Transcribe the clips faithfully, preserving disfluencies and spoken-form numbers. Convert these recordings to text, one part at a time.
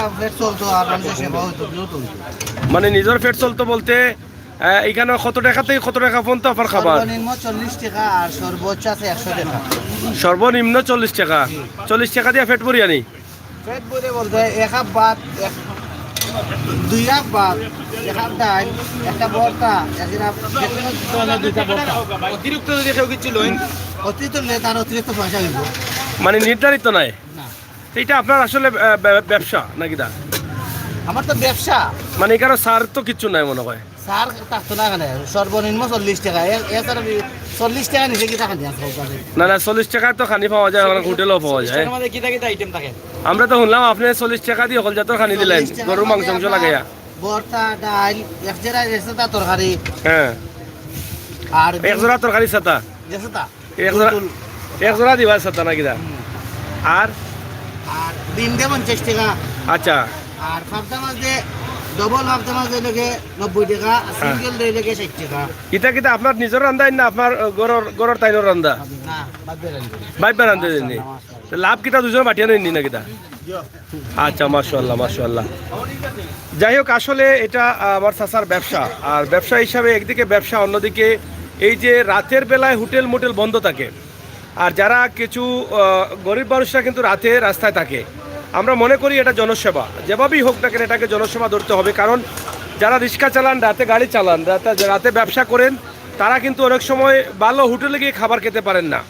পেট চলতো আর মানুষের সেবা হইতো, কেউ তুলতো। মানে নিজর পেট চলতো বলতে, আহ, এখানো কত টেকা থাকি কত টেকা পর্যন্ত আপনার খাবার? সর্বনিম্ন চল্লিশ টাকা আর সর্বোচ্চ আছে একশো টাকা। সর্বনিম্ন চল্লিশ টাকা। চল্লিশ টাকা দিয়া পেট ভরিয়া নি? পেট ভরে বলতে এক কাপ ভাত, এক, দুই কাপ ভাত, এক কাপ ডাল, একটা ভর্তা, এক গ্রাম, যে কোনো ধরনের দুইটা ভর্তা। অতিরিক্ত যদি কেউ কিছু লইন, অতিরিক্ত নিলে তার অতিরিক্ত পয়সা হইব। মানে নির্ধারিত নাই? না। তো এটা আপনার আসলে, আহ, ব্য- ব্যবসা নাকি দা? আমার তো ব্যবসা। মানে এখানো ছাড় তো কিচ্ছু নাই মনে হয়। ছাড় থাকতো না এখানে, সর্বনিম্ন চল্লিশ টাকা। এ- এছাড়া বি- চল্লিশ টাকা নিচে কিতা খানি আছে ওখানে? না না, চল্লিশ টাকায় তো খানি পাওয়া যায়, অনেক হোটেলও পাওয়া যায়। আমাদের কিতা কিতা আইটেম থাকে? আমরা তো শুনলাম আপনি চল্লিশ টাকা দিয়া হকল জাতর খানি দিলেন, চল্লিশ টাকা গরুর মাংস দিয়ে মাংস আমরা লাগাইয়া। ভর্তা, ডাল, এক জেরা, এক জেরা তরকারি, হ্যাঁ, আর এক জোড়া তরকারি সাতা। গেছে তা? এক জোড়া, দুল। এক জোড়া দিবা সাতা নাকি দা? আর আর ডিম দে পঞ্চাশ টাকা। আচ্ছা, আর পাবদা মাছ দে, ডবল পাবদা মাছ দে লাগে নব্বই টাকা, আর হ্যাঁ। সিঙ্গেল দে লাগে ষাট টাকা। এটা কিতা আপনার নিজর রান্দা না আপনার, আহ, গরুর, গরুর তাইনর রান্দা? না, বাদ দিয়ে রাখি। ভাই বারান্দা দেননি। তো লাভ কিতা দুজন বাটিয়া নেননি নাকি দা? আচ্ছা, মাশাআল্লাহ, মাশাআল্লাহ। যাই হোক, আসলে এটা, আহ, আমার চাচার ব্যবসা, আর ব্যবসা হিসাবে একদিকে ব্যবসা, অন্যদিকে এই যে রাতের বেলায় হোটেল মোটেল বন্ধ থাকে, আর যারা কিছু, আহ, গরিব মানুষরা কিন্তু রাতে রাস্তায় থাকে। আমরা মনে করি এটা জনসেবা, যেভাবেই হোক না কেন এটাকে জনসেবা ধরতে হবে, কারণ যারা রিক্সা চালান, রাতে গাড়ি চালান, রাতে রাতে ব্যবসা করেন, তারা কিন্তু অনেক সময় ভালো হোটেলে গিয়ে খাবার খেতে পারেন না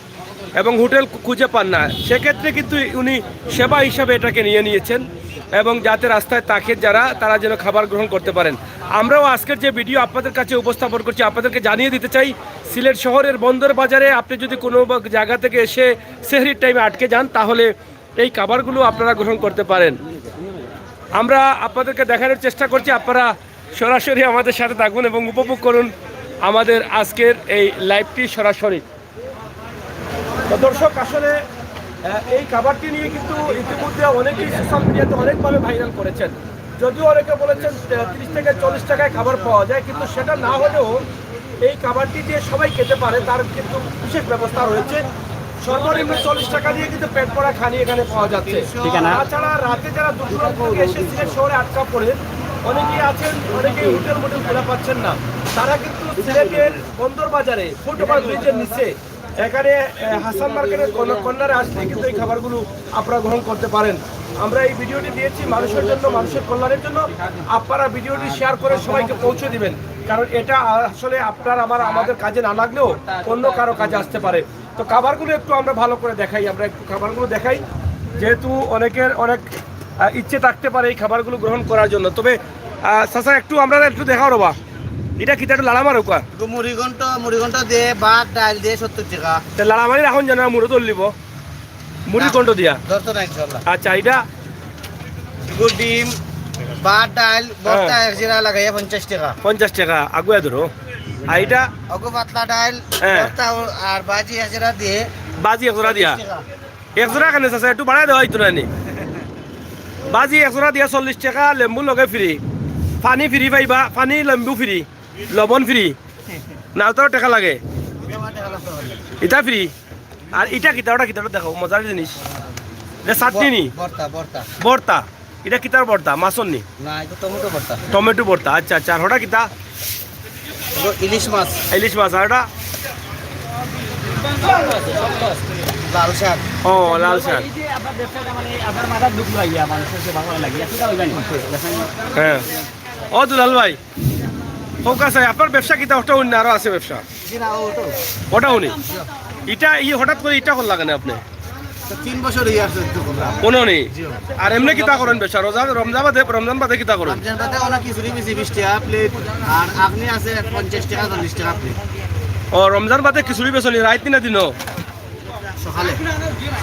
এবং হোটেল খু- খুঁজে পান না। সেক্ষেত্রে কিন্তু উনি সেবা হিসাবে এটাকে নিয়ে নিয়েছেন এবং যাতে রাস্তায় থাকে যারা, তারা যেন খাবার গ্রহণ করতে পারেন। আমরাও আজকের যে ভিডিও আপনাদের কাছে উপস্থাপন করছি, আপনাদেরকে জানিয়ে দিতে চাই, সিলেট শহরের বন্দর বাজারে আপনি যদি কোনো বা- জায়গা থেকে এসে সেহরির টাইমে আটকে যান, তাহলে এই খাবারগুলো আপনারা গ্রহণ করতে পারেন। আমরা আপনাদেরকে দেখানোর চেষ্টা করছি, আপনারা সরাসরি আমাদের সাথে থাকুন এবং উপভোগ করুন আমাদের আজকের এই লাইভটি সরাসরি। তো দর্শক, আসলে, আহ, এই খাবারটি নিয়ে কিন্তু ইতিমধ্যে অনেকেই সোশ্যাল মিডিয়াতে অনেকভাবে ভাইরাল করেছেন। যদিও অনেকে বলেছেন, আহ, তিরিশ থেকে চল্লিশ টাকায় খাবার পাওয়া যায়, কিন্তু সেটা না হলেও এই খাবারটি দিয়ে সবাই খেতে পারে, তার কিন্তু বিশেষ ব্যবস্থা রয়েছে। সর্বনিম্ন চল্লিশ টাকা দিয়ে কিন্তু পেট ভরা খানি এখানে পাওয়া যাচ্ছে। ঠিকানা? তাছাড়া রাতে যারা দূর দূরান্ত থেকে এসে সিলেট শহরে আটকা পড়ে, অনেকেই আছেন, অনেকেই হোটেল মোটেল খোলা পাচ্ছেন না, তারা কিন্তু সিলেটের বন্দর বাজারে ফুটওভার ব্রিজের নিচে এখানে, আহ, হাসান মার্কেটের কর্ন-, কর্নারে আসলে কিন্তু এই খাবারগুলো আপনারা গ্রহণ করতে পারেন। আমরা এই ভিডিওটি দিয়েছি মানুষের জন্য, মানুষের কল্যাণের জন্য। আপনারা ভিডিওটি শেয়ার করে সবাইকে পৌঁছে দিবেন, কারণ এটা আসলে আপনার আমার, আমাদের কাজে না লাগলেও অন্য কারো কাজে আসতে পারে। তো খাবারগুলো একটু আমরা ভালো করে দেখাই, আমরা একটু খাবারগুলো দেখাই, যেহেতু অনেকের অনেক, আহ, ইচ্ছে থাকতে পারে এই খাবারগুলো গ্রহণ করার জন্য। তবে, আহ, চাচা, একটু আমরা একটু দেখাও রবা, এটা কিতা একটু লাড়া মারো কা? মুড়িঘণ্ট, মুড়িঘণ্ট দিয়ে ভাত ডাল দিয়ে সত্তর টাকা। তো লাড়া মারি রাখুন যেন মুড়ো তুলিব, মুড়িঘণ্ট দিয়া। ধরতো না ইনশাল্লাহ। আচ্ছা, এটা গো ডিম, ভাত ডাল, ভর্তা হ্যাঁ। এক জেরা লাগাইয়া পঞ্চাশ টাকা। পঞ্চাশ টাকা আগুয়া ধরো। আর এটা অগো পাতলা ডাল, হ্যাঁ। ভর্তা ও- আর ভাজি এক জেরা দিয়ে বাজি এক জোড়া দিয়া। টাকা। এক জোড়া কেন চাচা? একটু বাড়াই দেওয়া হইতো না নি? বাজি এক জোড়া দিয়া চল্লিশ টাকা, লেম্বু লগে ফ্রি, পানি ফ্রি পাইবা, পানি লেম্বু ফ্রি, লবণ ফ্রি, না তো টাকা লাগে। ইটা ফ্রি। আর ইটা কিতা, ওটা কিতা, ওটা দেখাও, মজার জিনিস। এটা চাটনি নি? ভর্তা, ভর্তা। ভর্তা। এটা কিতার ভর্তা? মাছর নি? না, এটা টমেটো ভর্তা। টমেটো ভর্তা। আচ্ছা, আচ্ছা। আর ওটা কিতা? এগুলো ইলিশ মাছ, ইলিশ মাছ। আর ওটা? লাল শাক। ও, লাল শাক। এই যে আপনার ব্যবসাটা মানে আপনার মাথার দুঃখ লাগিয়া মানুষের সেবা করা লাগিয়া, সেটা হইবে না। হ্যাঁ। ও দুলাল ভাই, ফোকাস আছে। আপনার ব্যবসা কিতা? ওটা অন্য আরো আছে ব্যবসা? জি না, ও তো ওটাও নেই। এটা এই হঠাৎ করে এটা করলা কেন আপনি? তো তিন বছর হয়ে আসছে তো আমরা। কোনো নেই। আর এমনি কিতা করেন ব্যবসা? রোজা, রমজান বাদে, রমজান বাদে কিতা করেন? রমজান বাদে অনেক খিচুড়ি বেশি বিশ টাকা প্লেট, আর আপনি আছে পঞ্চাশ টাকা, চল্লিশ টাকা প্লেট। ও, রমজান বাদে খিচুড়ি বেচনি রাইত না দিনও? সকালে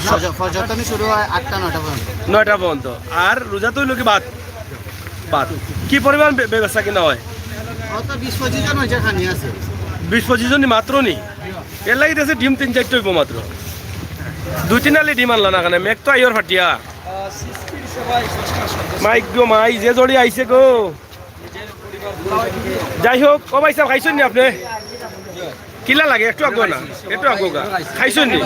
ফজর, ফজর তো শুরু হয় আটটা নয়টা পর্যন্ত। নয়টা পর্যন্ত। আর রোজা তো হইল কি ভাত? ভাত। কি পরিমাণ বে- বেচা কিনা হয়? অত বিশ পঁচিশ জন হয়েছে খানি আছে। বিশ পঁচিশ জনই মাত্র নি? এর লাগি দেশে ডিম তিন চারটে হইব মাত্র। দুই তিন আলি ডিম আনলা না কেন? মেঘ তো আইয়র ফাটিয়া। মাই গো মাই, যে জড়ি আইছে গো। যাই হোক, ও ভাই সাহেব, খাইছেন নি আপনি? কিলা লাগে? একটু আগে না, একটু আগে গা। খাইছইন নি?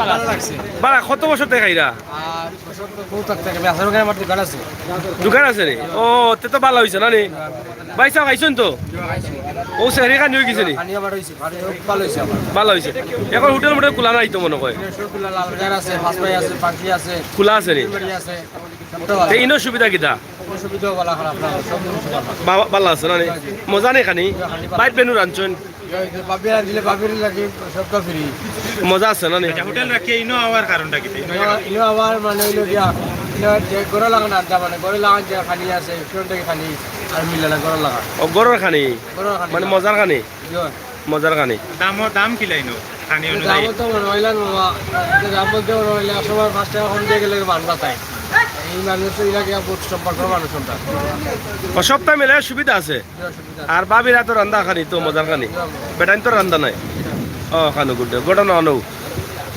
ভালো লাগছে। বালা, কত বছর থাকি খাইরা? আর বছর তো বহুত থাকতে হবে। আসলে ওখানে আমার দোকান আছে। দোকান আছে নি? ও, তে তো বালা অইছে না নি? ভাই সাহেব, খাইছইন তো? ও, সেহরি খানি অই গেছে নি? খানি আবার হয়েছে, খানি ভালো হয়েছে আবার। বালা অইছে। এখন হোটেল মোটেল খোলা নাই তো মনে হয়। সবগুলো লাল বাজার আছে, পাঁচ ভাই আছে, পাখি আছে, খোলা আছে নি? বাড়ি আছে, সবটা ভালো। তে ইনো সুবিধা কিতা? কোনো সুবিধাও ভালো, খারাপ না, সব কিছু ভালো। বা-, বালা আছে না নি? মজা নি খানি? বাইত বেনু রানছইন? বাবিরা দিলে বাবির লাগে, সবটা ফ্রি। মজা আছে না নি? আচ্ছা, হোটেল রাখিয়া ইনো আওয়ার কারণটা কিতা? ইনো ইনো আবার মানে হইলো গিয়া, ইনো যে গরু লাগান আনতা মানে গরু লাগান যে খানি আছে, ফ্রন্টে খানি, আর মিলে না গরু লাগান। ও, গরুর খানি? গরু খানি মানে মজার খানি? ইয়ো। মজার খানি। দাম, দাম কিলা ইনো খানি দাম অনুযায়ী? তো মনে হইল না বাবা, দাম বলতে মনে হইলে একশো বার পাঁচ টাকা কম দিয়ে গেলে বান্ধা তাই। এই মানুষ তো এলাকা বহুত সম্পর্ক মানুষ আমরা। ও, সবটা মিলে সুবিধা আছে। আর বাবির আতো রান্দা খানি তো মজার খানি। বেটাইন তো রান্দা নাই। ও, খানো গুড। ঘটনা অনো।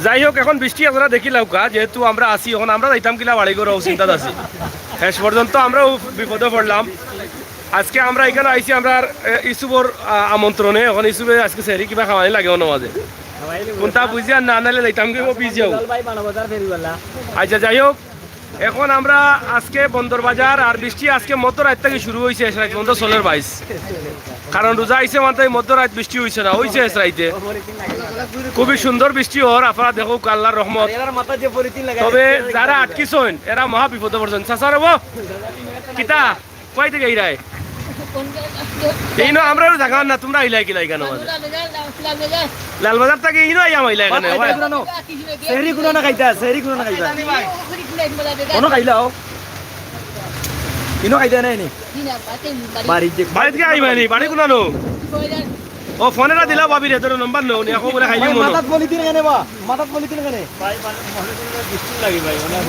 যাই হোক, এখন বৃষ্টি আপনারা দেখিলাউক্কা, যেহেতু আমরা আছি, এখন আমরা যাইতাম কিলা বাড়ি ঘর, ও চিন্তাত আছি। শেষ পর্যন্ত আমরাও বিপদে পড়লাম। আজকে আমরা এখানে আইছি আমরার, এ, ইসুফর, আ, আমন্ত্রণে। এখন ইসুফে আজকে সেহরি কিবা খাওয়ানি লাগে অনো মাঝে। কোনটা বুঝিয়ার না, নাইলে যাইতাম কি ও পিছিয়াও। আচ্ছা, যাই হোক, এখন আমরা আজকে বন্দর বাজার, আর বৃষ্টি আজকে মধ্য রাইত থাকি শুরু অইছে, এশ রাইত পর্যন্ত চলের বাইশ। কারণ রোজা আইছে মাত্র এই মধ্য রাইত বৃষ্টি অইছে না, অইছে এশ রাইতে। খুবই সুন্দর বৃষ্টি অর, আপনারা দেখউক্কা আল্লাহর রহমত। তবে যারা আটকিছইন, এরা মহা বিপদে পড়ছইন। চাচা রে, ও কিতা? কই থাকি আইরায়? ইনো আমরার জাগা না, তোমরা আইলায় কিলা ইখানো মাঝে? লালবাজার থাকি ইনো আইয়া মাইলা এখানে। সেহরি কুনানো খাইতা, সেহরি কুনানো খাইতা। অনো খাইলাও? ইনো খাইতা নাই নি? বাড়িত যে বাড়িত গিয়া আইবা নি, বাড়ি কুনানো? ও, ফোন এটা দিলা ভাবিরে, তোর নম্বর নেও নি, এখন বলে খাইলি মনো। মাথাত পলিথিন কেনে বা? মাথাত পলিথিন কেনে?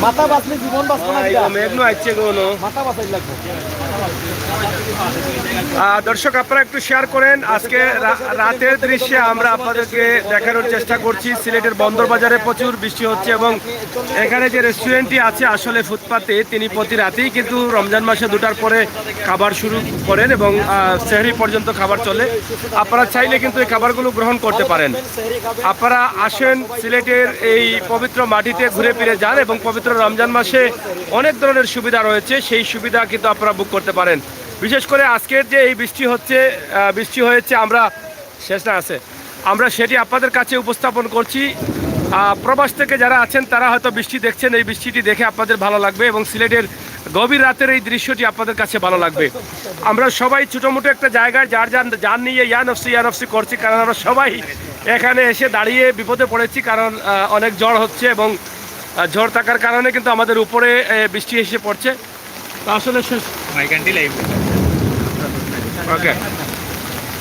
মাথা বাঁচলে জীবন বাঁচবো না। মেঘ নু আইছে গো, নু। মাথা বাঁচাই লাগবো। আহ, দর্শক, আপনারা একটু শেয়ার করেন। আজকে রা-, রাতের দৃশ্যে আমরা আপনাদেরকে দেখানোর চেষ্টা করছি, সিলেটের বন্দর বাজারে প্রচুর বৃষ্টি হচ্ছে এবং এখানে যে রেস্টুরেন্টটি আছে আসলে ফুটপাতে, তিনি প্রতি রাতেই কিন্তু রমজান মাসে দুটার পরে খাবার শুরু করেন এবং, আহ, সেহরি পর্যন্ত খাবার চলে। আপনারা চাইলে কিন্তু এই খাবারগুলো গ্রহণ করতে পারেন। আপনারা আসেন, সিলেটের এই পবিত্র মাটিতে ঘুরে ফিরে যান এবং পবিত্র রমজান মাসে অনেক ধরনের সুবিধা রয়েছে, সেই সুবিধা কিন্তু আপনারা ভোগ করতে পারেন। বিশেষ করে আজকের যে এই বৃষ্টি হচ্ছে, আহ, বৃষ্টি হয়েছে, আমরা শেষ না আছে, আমরা সেটি আপনাদের কাছে উপস্থাপন করছি। আহ, প্রবাস থেকে যারা আছেন, তারা হয়তো বৃষ্টি দেখছেন, এই বৃষ্টিটি দেখে আপনাদের ভালো লাগবে এবং সিলেটের গভীর রাতের এই দৃশ্যটি আপনাদের কাছে ভালো লাগবে। আমরা সবাই ছোটো মোটো একটা জায়গায় যার যার যান নিয়ে ইয়া নফসি ইয়া নফসি করছি, কারণ আমরা সবাই এখানে এসে দাঁড়িয়ে বিপদে পড়েছি, কারণ, আহ, অনেক ঝড় হচ্ছে এবং, আহ, ঝড় থাকার কারণে কিন্তু আমাদের উপরে, আহ, বৃষ্টি এসে পড়ছে। তো আসলে শেষ। মাইকান্ডি লাইভ। ওকে।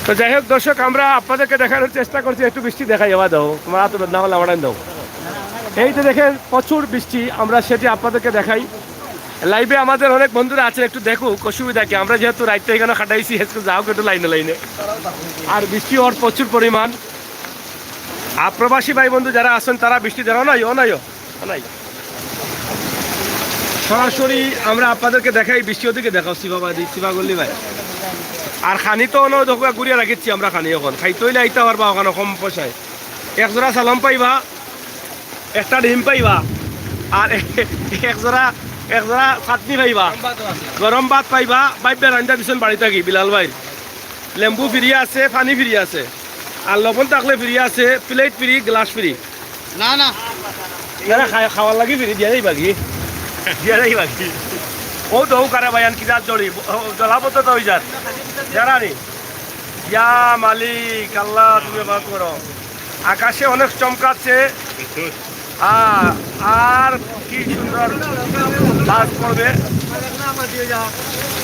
তো যাই হোক দর্শক, আমরা আপনাদেরকে দেখানোর চেষ্টা করছি, একটু বৃষ্টি দেখাই, এবার দাও, তোমার হাতে না হলে আমার দাও। এই তো দেখেন, প্রচুর বৃষ্টি, আমরা সেটি আপনাদেরকে দেখাই। লাইভে আমাদের অনেক বন্ধুরা আছেন, একটু দেখুক, অসুবিধা কি? আমরা যেহেতু রাইতে এখানে কাটাইছি, একটু যাও একটু লাইনে লাইনে। আর বৃষ্টি অর প্রচুর পরিমাণ। আর প্রবাসী ভাই বন্ধু যারা আছেন, তারা বৃষ্টি দেখাও নাই, ও নাই, ও নাই। সরাসরি আমরা আপনাদেরকে দেখাই, বৃষ্টি ওদিকে দেখাও, শিবা বাদি, শিবা গল্লি ভাই। আর খানি তো অনো দেখো, ঘুরিয়া রাখিছি আমরা খানি, এখন খাইতে হইলে আইতা পারবা ওখানে কম পয়সায়। এক জোড়া সালাম পাইবা, একটা ডিম পাইবা, আর এক জোড়া, এক জোড়া চাটনি পাইবা, গরম ভাত পাইবা। ভাই বেড়াইন্দা দিছেন বাড়ি থাকি, বিলাল ভাই। লেম্বু ফ্রি আছে, পানি ফ্রি আছে, আর লবণ থাকলে ফ্রি আছে, প্লেট ফ্রি, গ্লাস ফ্রি। না, না। না, না, খাওয়ার লাগি ফ্রি দিয়া যাইবা কি? দিয়া যাইবা কি? ও দৌ কারে ভাই, আন কি জাত জড়ি? জলাবদ্ধতা হয়ে যার। জানা নি? ইয়া মালিক, আল্লাহ, তুমি মাফ করো। আকাশে অনেক চমকাচ্ছে। আ-, আর কি সুন্দর বাজ পড়বে।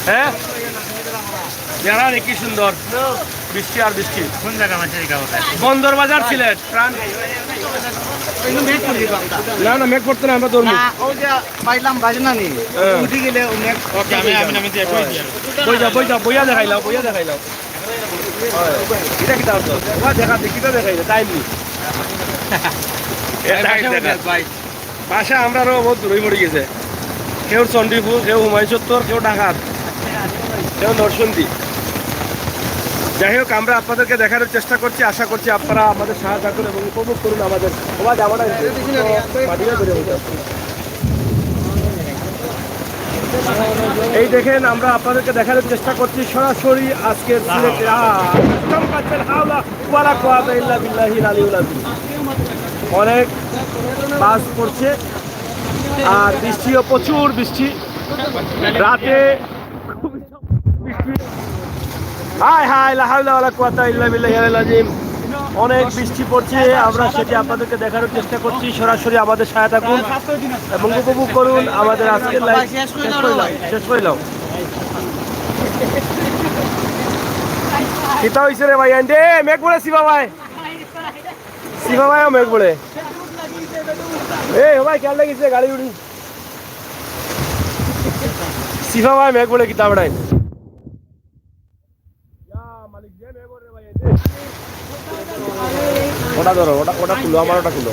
হ্যাঁ? জানা নি কি সুন্দর? বৃষ্টি আর বৃষ্টি। কোন জায়গা মাঝে এই গাওটা? বন্দর বাজার, সিলেট। প্রাণ। না, না, মেঘ পড়তো না, আমরা ধরবো। না, ওই যে পাইলাম বাজনা নেই। হ্যাঁ। উঠে গেলে ও মেঘ। ওকে, আমি, আমি, আমি যাই, বই যাই। বই যাও, বই যাও, বইয়া দেখাইলাও, বইয়া দেখাইলাও। এটা কিতা অইলো? ওয়া দেখা দেখি তো দেখাইলে, টাইম নেই। এ, টাইম দেখা। ভাই। ভাষা আমরারও বহুত দূরই পড়ি গেছে। কেউ চণ্ডীপুর, কেউ হুমায়ুন চত্বর, কেউ ঢাকার, কেউ নরসিংদী। যাই হোক, আমরা আপনাদেরকে দেখানোর চেষ্টা করছি, আশা করছি আপনারা আমাদের সাহায্য করুন এবং উপভোগ করুন আমাদের। ও ভাই, আমার মাটিও ধরে উঠে। এই দেখেন, আমরা আপনাদেরকে দেখানোর চেষ্টা করছি সরাসরি আজকের সিলেটে। আহ, চমকাচ্ছেন হাওলা ওয়ালা কুওয়াতা ইল্লা বিল্লাহিল আলিউল আযীম। অনেক বাজ পড়ছে আর বৃষ্টিও, প্রচুর বৃষ্টি। রাতে হায় হায়, লা হাওলা ওয়ালা কুওয়াতা ইল্লা বিল্লাহিল আলিয়্যিল আযীম। অনেক বৃষ্টি পড়ছে, আমরা সেটি আপনাদেরকে দেখানোর চেষ্টা করছি। সরাসরি আমাদের সাথে থাকুন এবং উপভোগ করুন আমাদের আজকের লাইভ। শেষ করে দাও, শেষ করে দাও। কিতা হইছে রে ভাই? আইন দে, মেঘ পড়ে সিবা ভাই। সিবা ভাইও মেঘ পড়ে। এ, ও ভাই, খেয়াল লাগিছে গাড়ি উড়ি। সিফা ভাই মেঘ পড়ে কিতা বেড়াই। ওটা ধরো, ওটা, ওটা খুলো, আমার ওটা খুলো।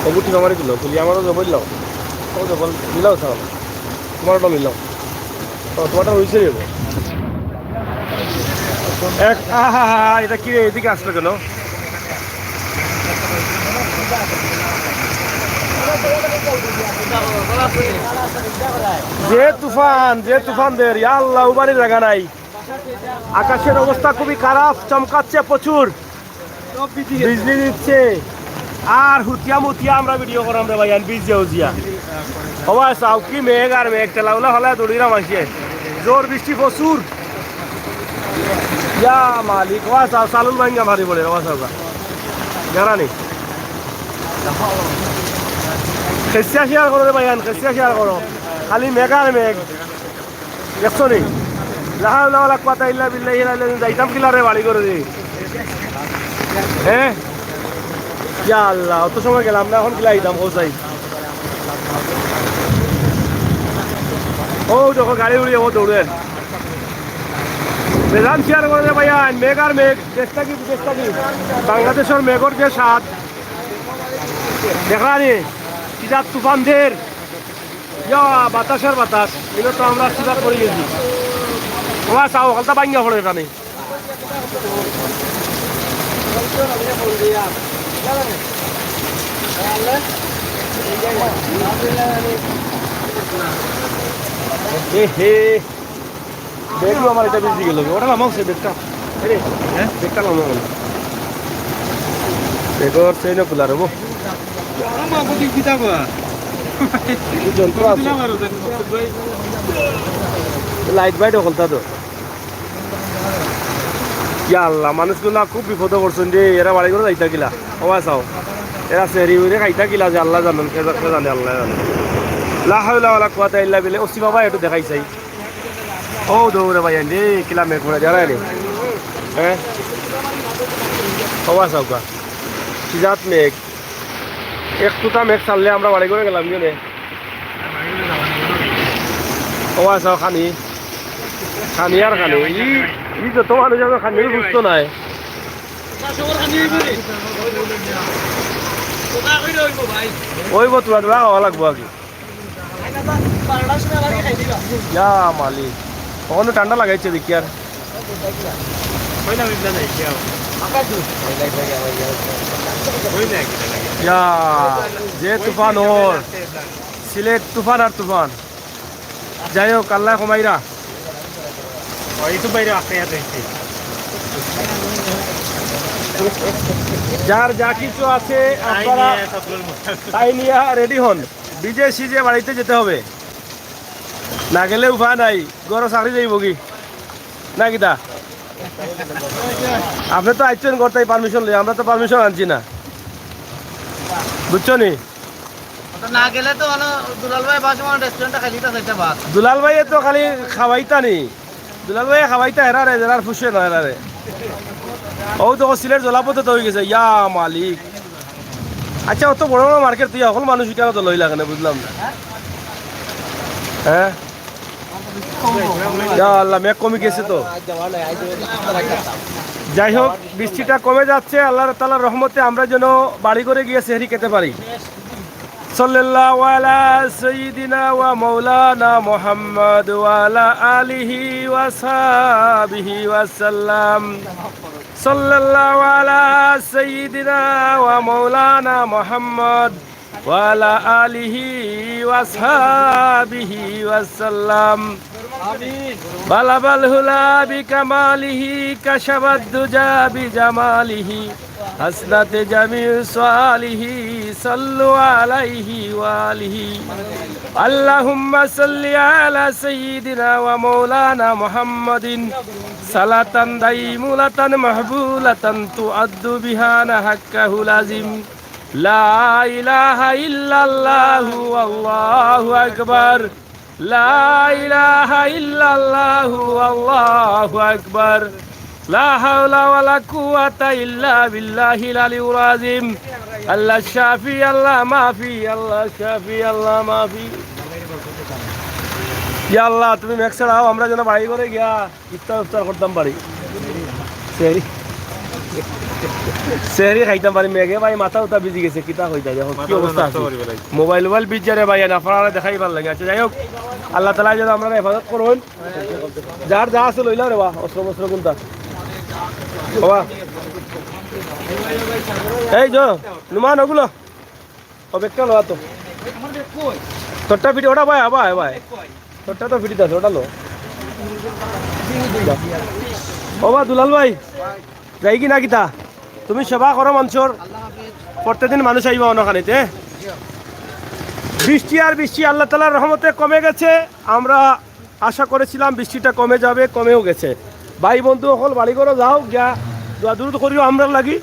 ও গুটি আমারে খুলো, খুলি আমারও জবর লাও। ও জবর মিলাও তাহলে। তোমার ওটা মিলাও। ও, তোমারটা হইছে রে। এক, আহা, হা, হা, এটা কি রে? এদিকে আসলো কেন? যে তুফান, যে তুফান দের, ইয়া আল্লাহ, উবানি জাগা নাই। আকাশের অবস্থা খুবই খারাপ, চমকাচ্ছে প্রচুর, বিজলি দিচ্ছে। আর হুতিয়া মুতিয়া আমরা ভিডিও করাম রে ভাই, আর বিজিয়া উজিয়া। ও ভাই, চাও কি মেঘ আর মেঘ, ঠেলাগুলা হলে দৌড়িরা মাসে। জোর বৃষ্টি প্রচুর। ইয়া মালিক, ও ভাই, চাও, চালুল ভাঙ্গা ভারী পড়ে, ও ভাই, চাও গা। জানা নি? খেসিয়া শেয়ার করো রে ভাই, আন, খেসিয়া শেয়ার করো। খালি মেঘ আর মেঘ। দেখছো নি? লা হাওলা ওয়ালা কুওয়াতা ইল্লা বিল্লাহিল আলিয়্যিল আযীম। যাইতাম কিলা রে বাড়ি করে রে? হ্যাঁ? ইয়া আল্লাহ, অত সময় গেলাম না, এখন কিলা আইতাম, ও যাই। ও দেখো গাড়ি উড়িয়ে ও দৌড়েন। বেজান শেয়ার করে রে ভাই, আইন মেঘ আর মেঘ, চেষ্টা কি, চেষ্টা কি? বাংলাদেশের মেঘর যে স্বাদ, দেখরা নি, কিতা তুফান দের। ইয়া, বাতাস আর বাতাস। ইনো তো আমরা সিধা পড়ে গেছি। ওয়া চাও, হকলতা ভাঙ্গা পড়ে এখানে। এ হে। ব্যাগও আমার এটা ভিজি গেল। ওটা লামাও সে ব্যাগটা। আরে, হ্যাঁ? ব্যাগটা লামাও। ব্যাগর চেইনও খোলা রবো। আমার মা কত কিতা কয়? এই যন্ত্র আছে। লাইট বাইট হকলতা তো। ইয়া আল্লাহ, মানুষগুলা খুব বিপদে পড়ছইন রে। এরা বাড়ি করে যাইতা কিলা? ও ভাই চাও। এরা সেহরি উইরে খাইতা কিলা যে আল্লাহ জানইন, কে জা-, কে জানে, আল্লাহ জানে। লা হাওলা ওয়ালা কুওয়াতা ইল্লা বিল্লাহ। ও সি বাবা, একটু দেখাই চাই। ও দৌড়ে ভাই, আইন রে, কিলা মেঘ পড়ে, জানা নি? হ্যাঁ? ও ভাই চাও গা। কি জাত মেঘ? একটুটা মেঘ ছাড়লে আমরা বাড়ি করে গেলাম, কি রে? ও ভাই চাও খানি। খানি আর খানি। ই, ই যত মানুষ আছে খানি বুঝতো নাই। ওইব তোরা, তোরা খাওয়া লাগবো আগে। ইয়া মালিক। ওখানে ঠান্ডা লাগাইছে দেখি আর। ইয়া, যে তুফান ওর। সিলেট তুফান আর তুফান। যাই হোক, আল্লাহ কমাইরা। ওই তো বাইরে আসতে আসতে। যার যা কিছু আছে, আপনারা তাই নিয়ে রেডি হন। ভিজে সিজে বাড়িতে যেতে হবে, না গেলে উপায় নাই, ঘরো চাকরি যাইব কি না কিতা? আপনি তো আইছেন ঘর তাই পারমিশন লই, আমরা তো পারমিশন আনছি না, বুঝছো নি? তো না গেলে তো মানে দুলাল ভাই বাসে মানে রেস্টুরেন্টে খাইলি তো খাইতে ভাত। দুলাল ভাইয়ে তো খালি খাওয়াইতা নি। দুলাল ভাইয়ে খাওয়াইতা হেরারে, যারার ফুসে না হেরারে। ও তো সিলেট জলাপথে তো হয়ে গেছে, ইয়া মালিক। আচ্ছা, অত বড় বড় মার্কেট তুই এখন মানুষ কেন তো লই লাগে না, বুঝলাম না। হ্যাঁ? ইয়া আল্লাহ, মেঘ কমে গেছে তো। যাই হোক, বৃষ্টিটা কমে যাচ্ছে, আল্লাহ তাআলার রহমতে আমরা যেন বাড়ি করে গিয়ে সেহরি খেতে পারি। صلى الله على سيدنا ومولانا محمد وعلى آله وصحبه وسلم. صلى الله على سيدنا ومولانا محمد وعلى آله وصحبه وسلم. بلغ العلا بكماله، كشف الدجى بجماله، حسنت جميع خصاله، صلوا عليه وآله. اللهم صل على سيدنا ومولانا محمد صلاة دائمة محمولة تؤدي بها حقه اللازم. لا إله إلا الله والله أكبر. لا إله إلا الله والله أكبর। لا حول ولا قوة إلا بالله العلي العظيم. আল্লাহ শাফি, আল্লাহ মাফি, আল্লাহ শাফি, আল্লাহ মাফি। ইয়া আল্লাহ, তুমি মেঘ ছাড়াও, আমরা যেন বাড়ি ঘরে গিয়া ইফতার ইফতার করতাম পারি। সেহরি, সেহরি খাইতাম পারি। মেঘে ভাই মাথা উতা ভিজি গেছে, কিতা কইতা, দেখো কি অবস্থা আছে। মোবাইল মোবাইল ভিজে রে ভাই, না পারারে দেখাইবার লাগি। আচ্ছা, যাই হোক, আল্লাহ তাআলা যেন আমরা হেফাজত করুন। যার যা আছে লইলাও রে বা, অস্ত্র মস্ত্র কোনটা? বাবা, এই যে নুমান ওগুলো, ও ব্যাগটা লওয়া তো। তোরটা ফিটি, ওটা ভাই, ভাই, ভাই। তোরটা তো ফিটিত আছে, ওটা লো। ও বা দুলাল ভাই, যাই কি না কিতা? তুমি সেবা করো মানুষর, প্রত্যেকদিন মানুষ আইবা অনখানিতে। বৃষ্টি আর বৃষ্টি আল্লাহ তাআলার রহমতে কমে গেছে। আমরা আশা করেছিলাম বৃষ্টিটা কমে যাবে, কমেও গেছে। ভাই বন্ধু অকল বাড়ি ঘরো যাও, গিয়া দোয়া দুরুদ করিও আমরার লাগি।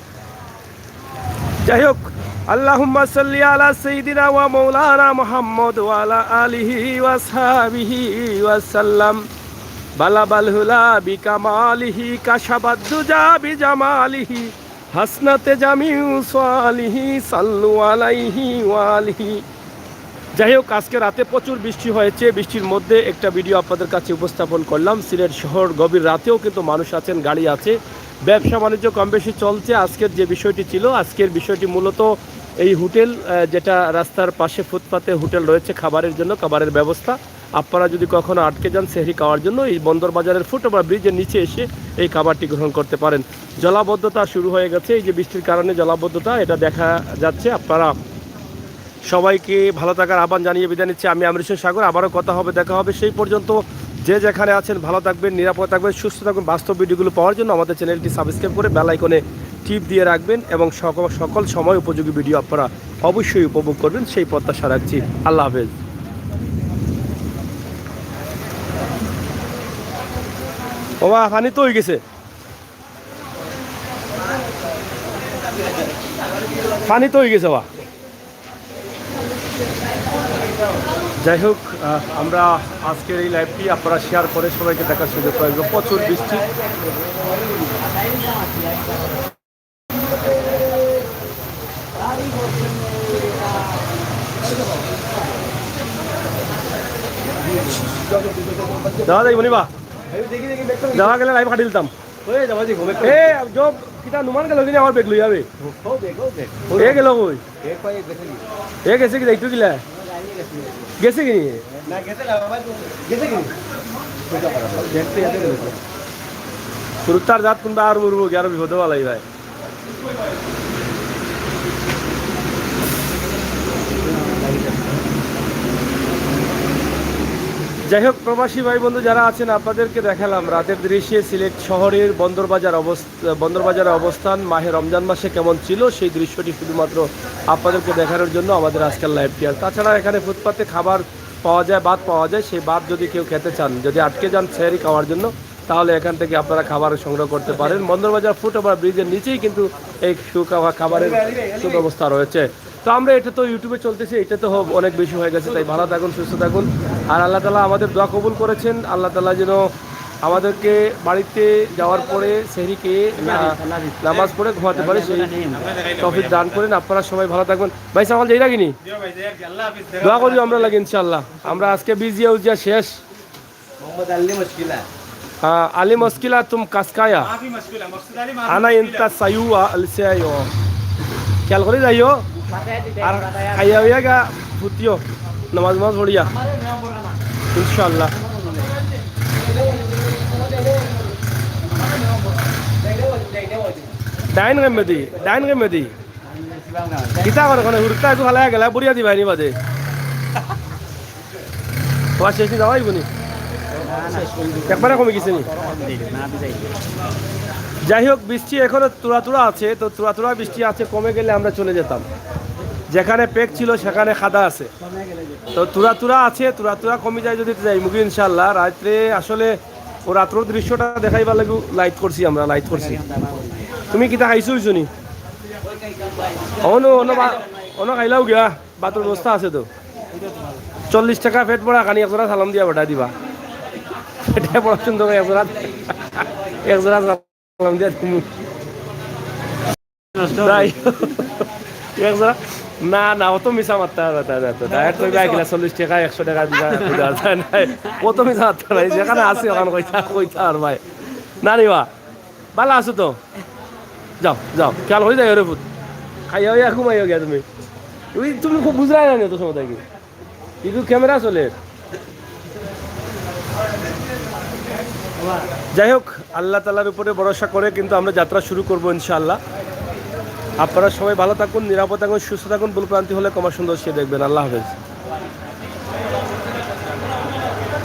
যাই হোক, اللهم صل على سيدنا ومولانا محمد وعلى آله وصحبه وسلم. بلغ العلا بكماله، كشف الدجى بجماله، حسنت جميع خصاله، صلوا عليه وآله. যাই হোক, আজকে রাতে প্রচুর বৃষ্টি হয়েছে। বৃষ্টির মধ্যে একটা ভিডিও আপনাদের কাছে উপস্থাপন করলাম। সিলেট শহর গভীর রাতেও কিন্তু মানুষ আছেন, গাড়ি আছে, ব্যবসা বাণিজ্য কম বেশি চলছে। আজকের যে বিষয়টি ছিল, আজকের বিষয়টি মূলত এই হোটেল, আহ, যেটা রাস্তার পাশে ফুটপাতে হোটেল রয়েছে খাবারের জন্য, খাবারের ব্যবস্থা। আপনারা যদি কখনো আটকে যান সেহরি খাওয়ার জন্য, এই বন্দর বাজারের ফুটওভার ব্রিজের নিচে এসে এই খাবারটি গ্রহণ করতে পারেন। জলাবদ্ধতা শুরু হয়ে গেছে, এই যে বৃষ্টির কারণে জলাবদ্ধতা, এটা দেখা যাচ্ছে। আপনারা সবাইকে ভালো থাকার আহ্বান জানিয়ে বিদায় নিচ্ছি। আমি আমির হোসেন সাগর, আবারও কথা হবে, দেখা হবে। সেই পর্যন্ত যে যেখানে আছেন ভালো থাকবেন, নিরাপদ থাকবেন, সুস্থ থাকবেন। বাস্তব ভিডিওগুলো পাওয়ার জন্য আমাদের চ্যানেলটি সাবস্ক্রাইব করে বেল আইকনে টিপ দিয়ে রাখবেন এবং সকল, সকল সময় উপযোগী ভিডিও আপনারা অবশ্যই উপভোগ করবেন, সেই প্রত্যাশা রাখছি। আল্লাহ হাফেজ। ওবা, পানি তো হয়ে গেছে, পানি তো হয়ে গেছে বা। যাই হোক, আহ, আমরা আজকের এই লাইভটি আপনারা শেয়ার করে সবাইকে দেখার সুযোগ করে দেবেন। প্রচুর বৃষ্টি। যাওয়া যাইব নি বা? যাওয়া গেলে লাইভ কাটি দিতাম। এ, জব, কিতা নুমান গেল কিনা আমার বেগ লই যাবে। এ গেল কই? এ গেছে কি যাইতো কিলা? গেছে কি নি? কুরুত্তার জাত কোনবা আর মরবো কি আরো বিপদে বালাই ভাই। যাই হোক, প্রবাসী ভাই বন্ধু যারা আছেন, আপনাদেরকে দেখালাম রাতের দৃশ্যে সিলেট শহরের বন্দরবাজার অবস্থা। বন্দরবাজারে অবস্থান মাহে রমজান মাসে কেমন ছিল, সেই দৃশ্যটি শুধুমাত্র আপনাদেরকে দেখানোর জন্য আমাদের আজকের লাইভটি। আর তাছাড়া এখানে ফুটপাতে খাবার পাওয়া যায়, ভাত পাওয়া যায়। সেই ভাত যদি কেউ খেতে চান, যদি আটকে যান সেহরি খাওয়ার জন্য, তাহলে এখান থেকে আপনারা খাবার সংগ্রহ করতে পারেন। বন্দরবাজার ফুটওভার ব্রিজের নিচেই কিন্তু এই সুখা-, খাবারের সুব্যবস্থা রয়েছে। তো আমরা এটা তো YouTube-এ চলতেছে, এটা তো হ-, অনেক বেশি হয়ে গেছে। তাই ভালো থাকুন, সুস্থ থাকুন। আর আল্লাহ তাআলা আমাদের দোয়া কবুল করেছেন। আল্লাহ তাআলা যেন আমাদেরকে বাড়িতে যাওয়ার পরে সেহরিকে না-, নামাজ পড়ে ঘুমাতে পারে, সেই তৌফিক দান করেন। আপনারা সবাই ভালো থাকবেন। ভাই সাহেব, যাই রাখিনি? দোয়া করি আমরা লাগি ইনশাআল্লাহ। আমরা আজকে বিজিয়া উজিয়া শেষ। মোহাম্মদ আলী মুশকিলা। হ্যাঁ, আলী মুশকিলা তুম কাসকায়া। মাফি মুশকিলা, মকসুদ আলী মাফি আনা মুশকিলা। ইন্তা সাইয়ুয়া আল সাইয়ু। খেয়াল করে যাইও। আর খাইয়া হইয়া গা। ফুটিও নামাজ নামাজ পড়িয়া ইনশাআল্লাহ। ডাইন গেমেদি, ডাইন গেমেদি। কিতা করে ওখানে হুরুতা একটু ফালাইয়া গেলা, বুড়িয়া দিবা নি বাদে। তোমার শেষ নি যাওয়াই বনি। একবারে কমে গেছে নি। যাই হোক, বৃষ্টি এখনো তুরা তুরা আছে, তো তুরা তুরা বৃষ্টি আছে, কমে গেলে আমরা চলে যেতাম। যেখানে পেক ছিল সেখানে খাদা আছে, তো তুরা তুরা আছে, তুরা তুরা কমে যায় যদি যাইমুগি ইনশাআল্লাহ। রাত্রে আসলে ও রাত্রর দৃশ্যটা দেখাইবার লাগি লাইট করছি আমরা, লাইট করছি। তুমি কিতা খাইছো হইছো নি? অনো, অনো বা-, অনো খাইলাও গিয়া, বাতুর ব্যবস্থা আছে তো। চল্লিশ টাকা পেট ভরা খানি একজোড়া সালাম দিয়া পাঠাই দিবা। এটা বড় সুন্দর একজোড়া, একজোড়া সালাম দিয়া তুমি। তাই একজোড়া, না, না, অত মিছা মারতা না, না, না, না, ডায়েট করবে এক গ্লাস চল্লিশ টাকা, একশো টাকা দিবা, দিবা, না, না, অত মিছা মারতা না, যেখানে আছে ওখানে কইতা, কইতা আর ভাই। না রে বা, ভালা আছো তো? যাও, যাও, খেয়াল হয়ে যায় ওরে পুত। খাইয়া হইয়া ঘুমাইও গিয়া তুমি। ওই তুমি খুব বুঝরায় না নি অত সময় থাকি। কিন্তু ক্যামেরা চলে। যাই হোক, আল্লাহ তাআলার উপরে ভরসা করে কিন্তু আমরা যাত্রা শুরু করব ইনশাআল্লাহ। আপনারা সবাই ভালো থাকুন, নিরাপদ থাকুন, সুস্থ থাকুন। ভুল ভ্রান্তি হলে ক্ষমা সুন্দর সে দেখবেন। আল্লাহ হাফেজ।